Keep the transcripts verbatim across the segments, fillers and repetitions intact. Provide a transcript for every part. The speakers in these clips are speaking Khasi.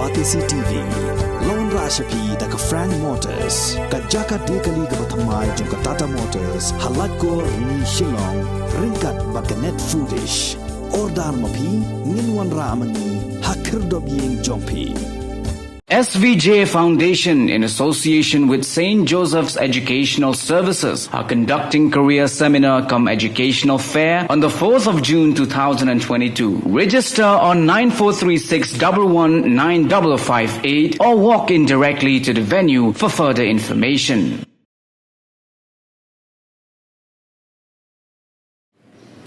Batesi T V. Lawan rashapi da ka Frank Motors, ka jaka de kali kaba thymmai jong ka Tata Motors, ha Laitkor ni Shillong, ryngkat bad ka Net Foodish. Order ma phi, ngin wanrah ma ngi ha khyrdop ïing jong phi. S V J Foundation, in association with Saint Joseph's Educational Services, are conducting career seminar cum educational fair on the fourth of June two thousand and twenty-two. Register on nine four three six double one nine double five eight or walk in directly to the venue for further information.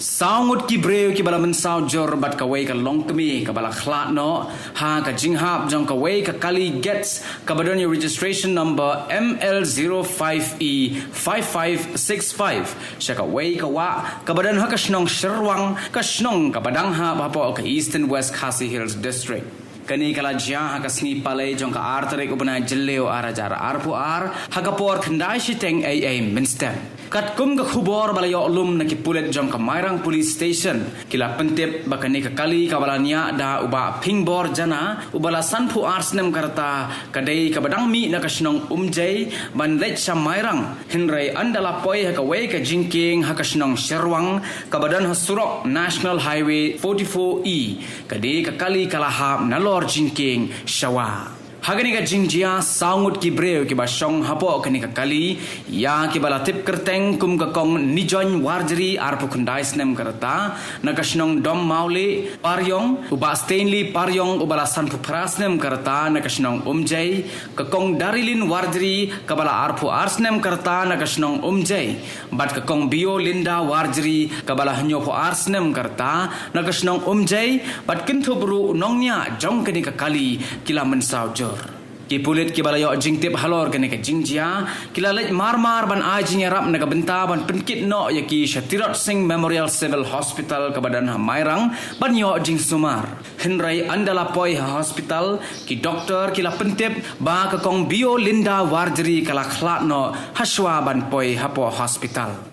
Saw ngut ki briew kiba la mynsaw jur bad kawei ka longkmie kaba la khlad noh ha ka jinghap jong kawei ka kali Gets kaba don ïa registration number M L zero five E five five six five sha kawei ka wah kaba don ha ka shnong Sherwang, ka shnong kaba dang hap hapoh ka Eastern West Khasi Hills District. Kane ka la jia ha ka sngi Palei jong ka ar tarik u bnai Jylliew ar hajar arphew ar, ha ka por khyndai shiteng eiei mynstep. Katkum ka khubor ba la ïoh lum na ki pulit jong ka Mairang Police Station, ki la pyntip ba kane ka kali kaba la niah da u Bah Phingbor Jana, uba la sanphew ar snem ka rta, ka dei kaba dang mih na ka shnong Umjai ban leit sha Mairang, hynrei ynda la poi ha kawei ka jingkieng ha ka shnong Sherwang kaba don ha surok National Highway forty-four E, ka dei ka kali ka la hap nalor jingkieng sha wah. Ha kane ka jingjia, saw ngut ki briew kiba shong hapoh kane ka kali, ïa kiba la tip kyrteng kum ka Kong Nijoin Warjri, arphew khyndai snem ka rta, na ka shnong Dom Mawlih Pariong, u Bah Stanley Pariong uba la sanphew phra snem ka rta na ka shnong Umjai, ka Kong Darilin Warjri kaba la arphew ar snem ka rta na ka shnong Umjai, bad ka Kong Bio Linda Warjri kaba la hynñiewphew ar snem ka rta na ka shnong Umjai, bad kynthup ruh u nongñiah jong kane ka kali, ki la mynsaw jur. Ki pulit kiba la ïoh jingtip halor kane ka jingjia, ki la leit marmar ban ai jingïarap na ka bynta ban pynkit noh ïa ki sha Tirot Sing Memorial Civil Hospital kaba don ha Mairang ban ïoh jingsumar. Hynrei ynda la poi ha hospital, ki doktor ki la pyntip ba ka Kong Bio Linda Warjri ka la khlad noh hashwa ban poi hapoh hospital.